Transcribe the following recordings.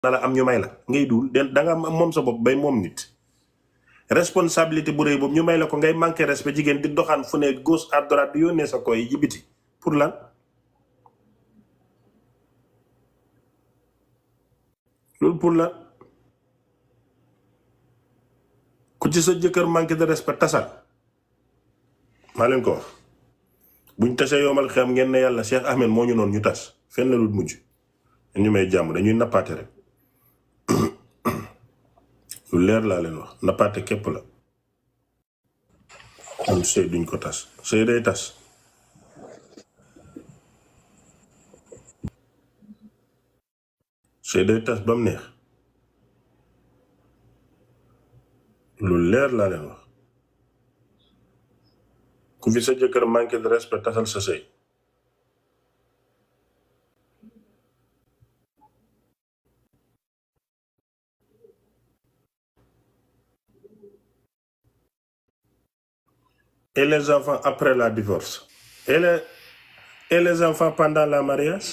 na la am ñu may la ngay dul da nga moom sa bopp bay moom nit responsabilité bu rëy boobu ñu may la ko ngay manqué respect jigéen di doxaan fu ne gauche à droite di yónnee sa koy ji biti pour lan loolu pour lan ku ci sa jëkkër manqué de respect tasal maa leen ko wax buñ tasee yomal xam ngeen ne yàlla Cheikh Ahmed moo ñu noonu ñu tas fenn la lu mujj ñu may jàmm dañuy nappaate rek lu leer laa leen wax nappaate képp la am sëy duñ ko tas sëy day tas sëy day tas ba mu neex lu leer laa leen wax ku fi sa jëkkër manqué de respect tasal sa sëy et les enfants après la divorce et les enfants pendant la mariage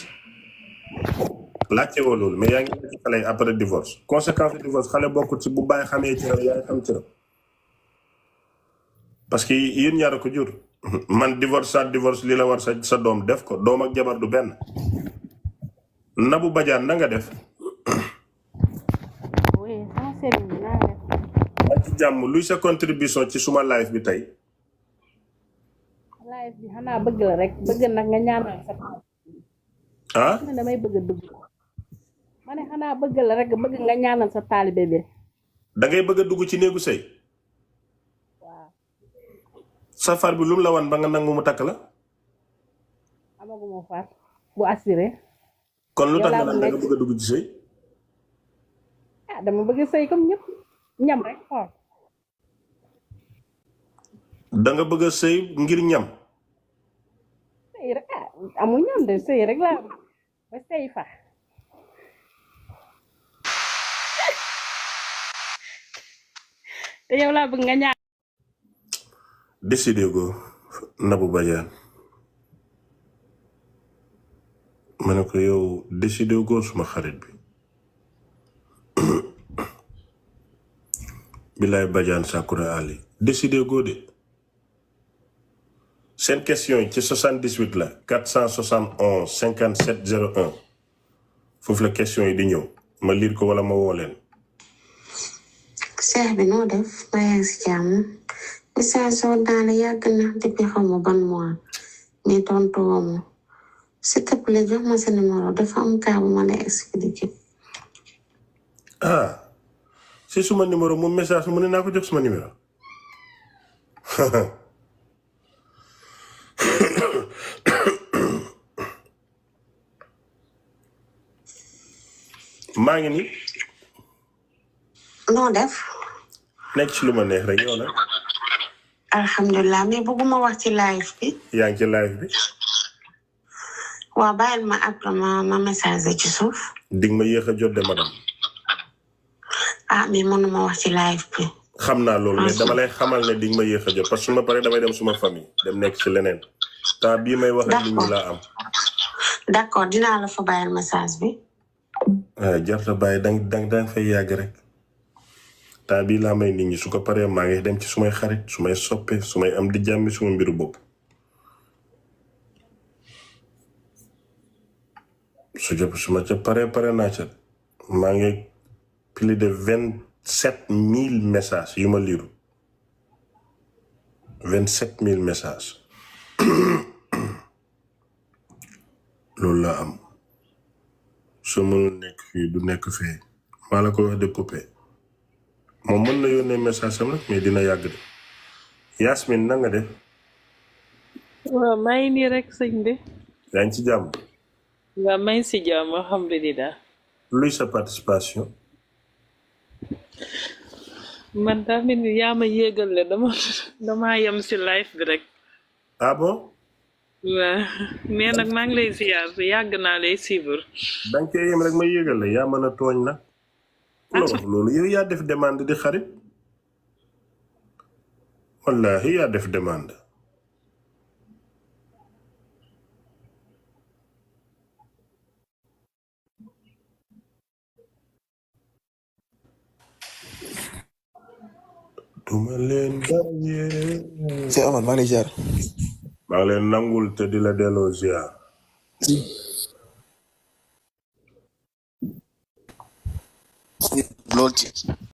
laajte woo loolu mais yaa ngi ci xale yi après divorce conséquence du divorce xale bokkut ci bu bàyyi xamee ci raw yaay xam ci raw parce que yéen ñaar a ko jur man divorce li la war sa doom def ko doom ak jabar du benn Nabou Badiane na nga def ak ci jàmm luy sa contribution ci suma live bi tey live bi xanaa bëgg la rek bëgg nag nga ñaanal sa damay bëgg dugg ma ne xanaa bëgg la rek bëgg nga ñaanal sa taalibe bi da ngay bëgg a dugg ci néegu sëy waaw safar bi lu mu la wan ba nga nangu mu takk la amaguma far bu assuré kon lu tax nga naan da nga bëgg a dugg ci sëy dama bëgg sëy comme ñëpp ñam rek xool da nga bëgg a sëy ngir ñam sëy rek amul ñam de sëy rek laa ba sëy fa te yow laa bëgg nga ñaan décidé go Nabou Badiane ma ne ko yow décidé go suma xarit bi bilaay Badiane Sakura Ali décidé go de seen question yi ci 78 la 471 57 01 foofu la question yi di ñëw ma liir ko wala ma woo leen Cheikh bi noo def ba yaa ngi si jàmm message soo daane yàgg na depuis xaw ma ban mois mais tontu woo ma s'il te plaît jox ma sa numéro dafa am kaa bu ma lay expliquer. si suma numéro mu message mu ne naa ko jox suma numéro maa ngi nii noo def nekk ci lu ma neex rek yow nag alhamdulilah mais bëgguma wax ci live bi yaa ngi ci live bi waa bàyyil ma après ma message ci suuf dig ma yéex a jot de madame mais mënuma wax ci live bi xam naa loolu mais dama lay xamal ne dig ma yéex a jot parce que su ma paree damay dem suma famille dem nekk ci leneen temps bii may wax ak nit ñi laa am d'accord dinaa la fa bàyyil message bi jarta bàyyi danga fay yàgg rek temps bii laa may nit ñi su ko paree maa ngi dem ci sumay xarit sumay soppe sumay am di jàmmi suma mbiru bopp suma ca pare naa ca maa ngi plus de 27 000 messages yu ma liiru 27 000 messages loolu laa am su mënul nekk fii du nekk fee maa la ko wax de coupé moom mën na yónnee message am nag mais dina yàgg de Yasmine na nga def waaw maa ngi nii rek sëñ bi yaa ngi ci jàmm waaw maa ngi si jàmm alhamdulilah luy sa participation man tamit yaa ma yéegal le dama yem si live bi rek bon waaw mais nag maa ngi lay ziar yàgg naa lay suivre danga cee yem rek ma yéegal la yaa mën a tooñ nag loolu yow yaa def demande di xarit wallahi yaa def demande duma leen bàyyee. c'est Omar maa ngi lay ziar. maa ngi leen nangul te di la delloo ziar. loolu ci